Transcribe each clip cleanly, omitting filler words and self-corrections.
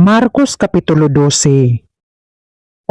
Marcos Kapitulo 12.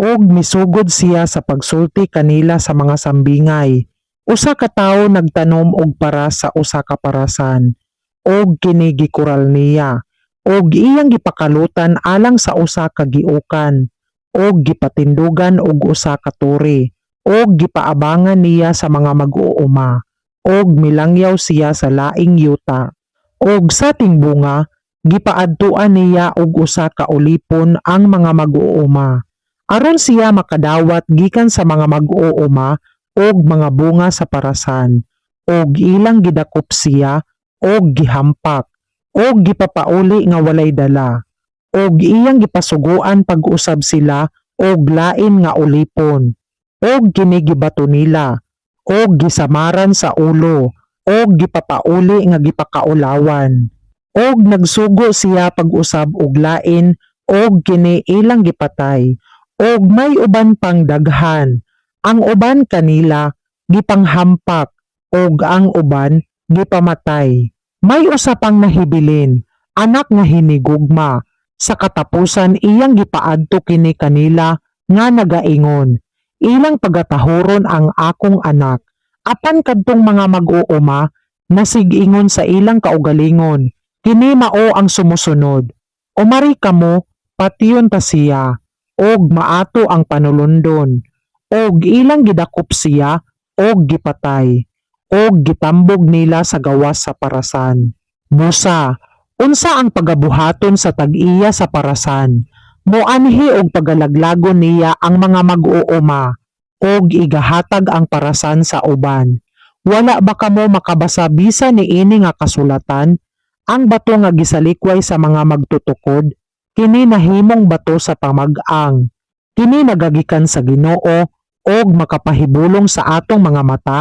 Og misugod siya sa pagsulti kanila sa mga sambingay. Usa ka tawo nagtanom og paras sa usa ka parasan, og kini gikural niya, og iyang gipakalutan alang sa usa ka giukan, og gipatindugan og usa ka tore, og gipaabangan niya sa mga mag-uuma, og milangyaw siya sa laing yuta. Og sa tingbunga, gipaadtuan niya og usa ka ulipon ang mga mag-uuma, aron siya makadawat gikan sa mga mag-uuma og mga bunga sa parasan. Og ilang gidakop siya og gihampak og gipapauli nga walay dala. Og iyang gipasuguan pag-usab sila og lain nga ulipon, og kini gibato nila og gisamaran sa ulo og gipapauli nga gipakaulawan. Og nagsugo siya pag-usab og lain, og kini ilang gipatay. Og may uban pang daghan. Ang uban kanila gipanghampak og ang uban gipamatay. May usa pang nahibilin, anak nga hinigugma. Sa katapusan, iyang gipaadto kini kanila nga nagaingon, "Ilang pagatahuron ang akong anak." Apan kadtong mga mag-uuma nasig-ingon sa ilang kaugalingon, "Kini mao ang sumusunod. Umari kamo, patyon ta siya, og maato ang panulundon." Og ilang gidakop siya og gipatay, og gitambog nila sa gawas sa parasan. Busa, unsa ang pagabuhaton sa tag-iya sa parasan? Moanhi og pagalaglagon niya ang mga mag-uuma og igahatag ang parasan sa uban. Wala ba kamo makabasa bisan niini nga kasulatan? "Ang bato nga gisalikway sa mga magtutukod, kini nahimong bato sa pamag-ang. Kini nagagikan sa Ginoo og makapahibulong sa atong mga mata."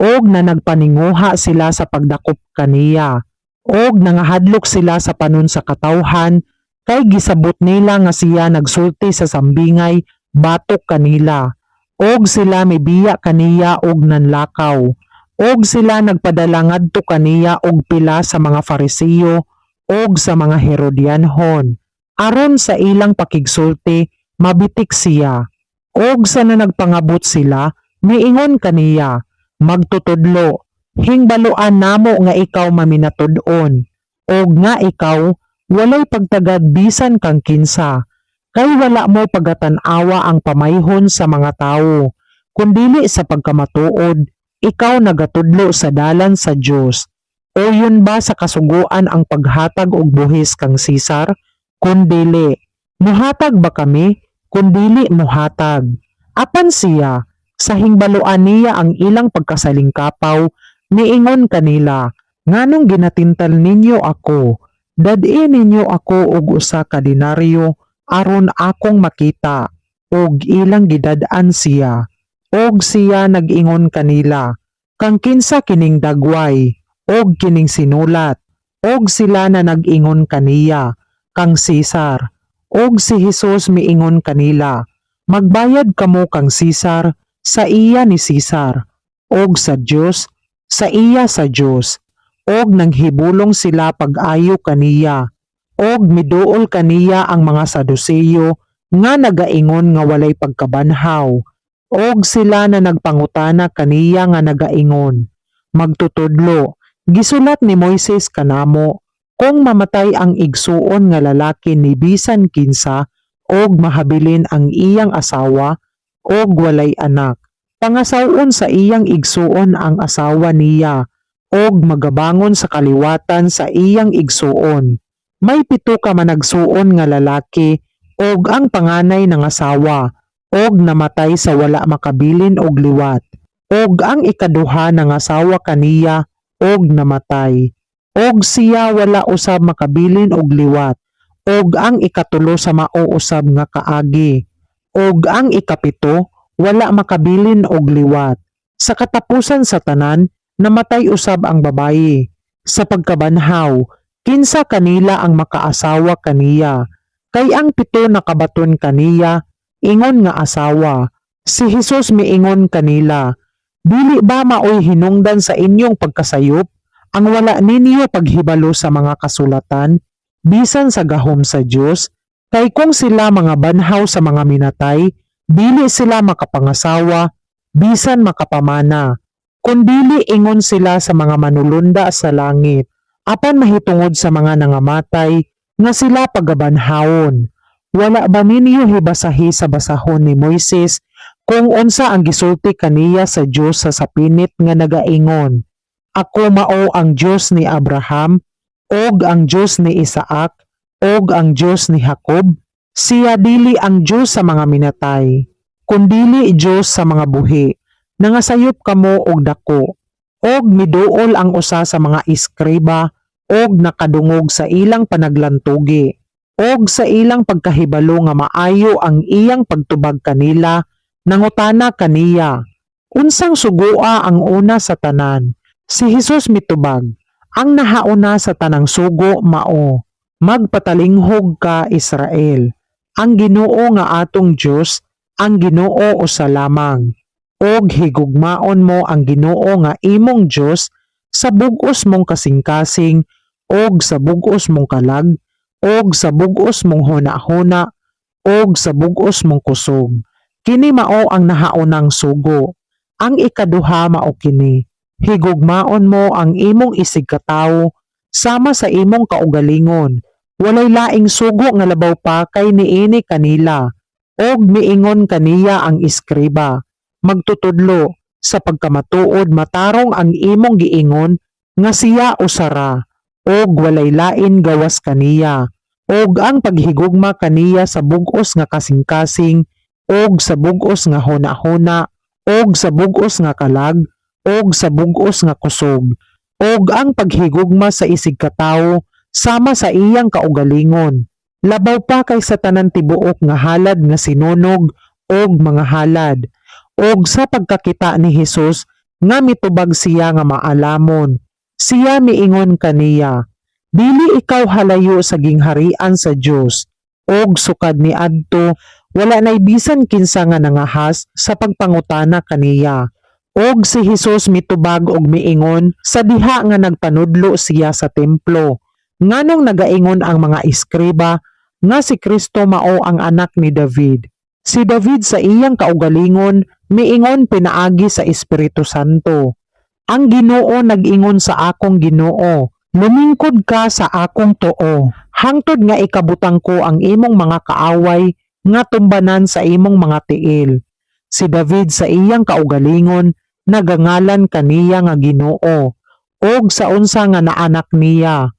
Og na nagpaninguha sila sa pagdakop kaniya, og nangahadlok sila sa panon sa katawhan, kay gisabot nila nga siya nagsulti sa sambingay batok kanila. Og sila mibiya kaniya og nanlakaw. Og sila nagpadala ngadto kaniya og pila sa mga Fariseo og sa mga Herodianhon, aron sa ilang pakigsulti mabitik siya. Og sa na nagpangabot sila, miingon kaniya, "Magtutudlo, hingbaloan namo nga ikaw maminatud-on, og nga ikaw walay pagtagad bisan kang kinsa, kay wala mo pagatan-awa ang pamayhon sa mga tawo, kundili sa pagkamatuod ikaw nagatudlo sa dalan sa Dios. Uyon ba sa kasuguan ang paghatag og buhis kang Cesar? Kun dili, muhatag ba kami? Kun dili muhatag?" Apan siya, sa hingbaloan niya ang ilang pagkasalingkapaw, niingon kanila, "Nganong ginatintal ninyo ako? Dad-i ninyo ako og usa ka denaryo aron akong makita." Og ilang gidad-an siya. Og siya nag-ingon kanila, "Kang kinsa kining dagway og kining sinulat?" Og sila na nag-ingon kaniya, "Kang Cesar." Og si Jesus miingon kanila, "Magbayad kamo kang Cesar sa iya ni Cesar, og sa Dios sa iya sa Dios." Og nanghibulong sila pag-ayo kaniya. Og miduol kaniya ang mga Saduseyo nga nagaingon nga walay pagkabanhaw. Og sila na nagpangutana kaniya nga nagaingon, "Magtutudlo, gisulat ni Moises kanamo, kung mamatay ang igsuon nga lalaki ni bisan kinsa og mahabilin ang iyang asawa og walay anak, pangasaw-on sa iyang igsuon ang asawa niya og magabangon sa kaliwatan sa iyang igsuon. May 7 ka managsuon nga lalaki, og ang panganay nangasawa og namatay sa wala makabilin og liwat. Og ang ikaduha nangasawa kaniya og namatay. Og siya wala usab makabilin og liwat. Og ang ikatulo sa mao usab nga kaagi. Og ang ikapito wala makabilin og liwat. Sa katapusan sa tanan, namatay usab ang babayi. Sa pagkabanhaw, kinsa kanila ang makaasawa kaniya? Kay ang 7 nakabaton kaniya ingon nga asawa." Si Jesus miingon kanila, "Dili ba maoy hinungdan sa inyong pagkasayop ang wala ninyo paghibalo sa mga kasulatan bisan sa gahom sa Dios? Kay kung sila mga banhaw sa mga minatay, dili sila makapangasawa, bisan makapamana. Kundili ingon sila sa mga manulunda sa langit. Apan mahitungod sa mga nangamatay, nga sila pagabanhawon. Wala ba ninyo hibasahi sa basahon ni Moises kung unsa ang gisulti kaniya sa Dios sa sapinit nga nagaingon, 'Ako mao ang Dios ni Abraham, ug ang Dios ni Isaac, ug ang Dios ni Jacob'? Siya dili ang Dios sa mga minatay, kundili Dios sa mga buhi. Nangasayop kamo og dako." Og miduol ang usa sa mga eskriba og nakadungog sa ilang panaglantugi. Og sa ilang pagkahibalo nga maayo ang iyang pagtubag kanila, nangutana kaniya, "Unsang sugoa ang una sa tanan?" Si Jesus mitubag, "Ang nahauna sa tanang sugo mao, 'Magpatalinghog ka, Israel. Ang Ginoo nga atong Dios, ang Ginoo usa lamang. Og higugmaon mo ang Ginoo nga imong Dios sa bug-os mong kasing-kasing og sa bug-os mong kalag og sa bug-os mong hunahuna og sa bug-os mong kusog.' Kini mao ang nahaunang sugo. Ang ikaduha mao kini: Higugmaon mo ang imong isigkatawo sama sa imong kaugalingon. Walay laing sugo nga labaw pa kay niini kanila." Og miingon kaniya ang eskriba, "Magtutudlo, sa pagkamatuod matarong ang imong giingon nga siya usa ra, og walay lain gawas kaniya. Og ang paghigugma kaniya sa bug-os nga kasing-kasing og sa bug-os nga hunahuna og sa bug-os nga kalag og sa bug-os nga kusog, ug ang paghigugma sa isigkatawo sama sa iyang kaugalingon, labaw pa kaysa tanan tibuok nga halad nga sinunog og mga halad." Og sa pagkakita ni Hesus nga mitubag siya nga maalamon, siya miingon kaniya, "Dili ikaw halayo sa gingharian sa Dios." Og sukad niadto, wala nay bisan kinsa nga nangahas sa pagpangutana kaniya. Og si Hesus mitubag og miingon sa diha nga nagpanudlo siya sa templo, "Nganong nagaingon ang mga eskriba nga si Kristo mao ang anak ni David? Si David sa iyang kaugalingon miingon pinaagi sa Espiritu Santo, 'Ang Ginoo nag-ingon sa akong Ginoo, lumingkod ka sa akong tuo hangtod nga ikabutang ko ang imong mga kaaway nga tumbanan sa imong mga tiil.' Si David sa iyang kaugalingon nagangalan kaniya nga Ginoo, og sa unsa nga naanak niya?"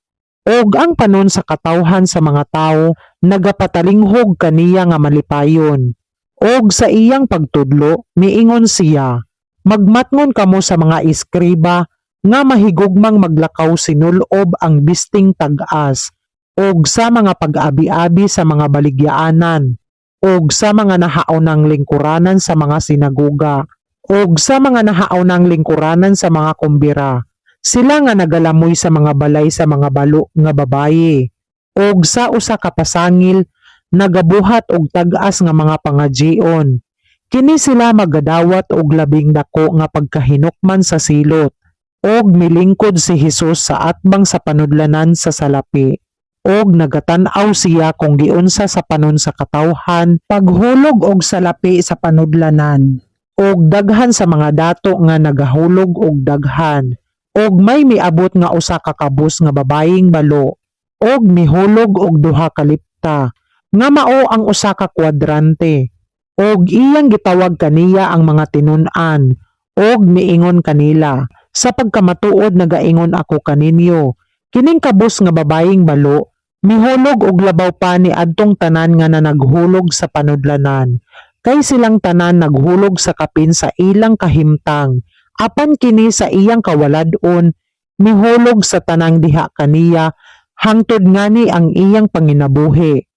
Og ang panon sa katawhan sa mga tawo nagapatalinghog kaniya nga malipayon. Og sa iyang pagtudlo miingon siya, "Magmatngon kamo sa mga eskriba nga mahigugmang maglakaw sinulob ang bisting tag-as og sa mga pag-abi-abi sa mga baligyaanan og sa mga nahaunang lingkuranan sa mga sinagoga og sa mga nahaunang lingkuranan sa mga kumbira. Sila nga nagalamoy sa mga balay sa mga balo nga babaye og sa usa ka pasangil nagabuhat og tag-as nga mga pangajion. Kini sila magadawat og labing dako nga pagkahinukman sa silot." Og milingkod si Hesus sa atbang sa panudlanan sa salapi og nagatan-aw siya kung giunsa sa panon sa katawhan paghulog og salapi sa panudlanan. Og daghan sa mga dato nga nagahulog og daghan. Og may miabot nga usa ka kabus nga babayeng balo og mihulog og 2 ka lepta, nga mao ang 1 ka kwadrante. Og iyang gitawag kaniya ang mga tinun-an og miingon kanila, "Sa pagkamatuod nagaingon ako kaninyo, kining kabus nga babayeng balo mihulog og labaw pa ni adtong tanan nga nanaghulog sa panudlanan. Kay silang tanan naghulog sa kapin sa ilang kahimtang, apan kini sa iyang kawalad-on mihulog sa tanang diha kaniya hangtod ngani ang iyang panginabuhi."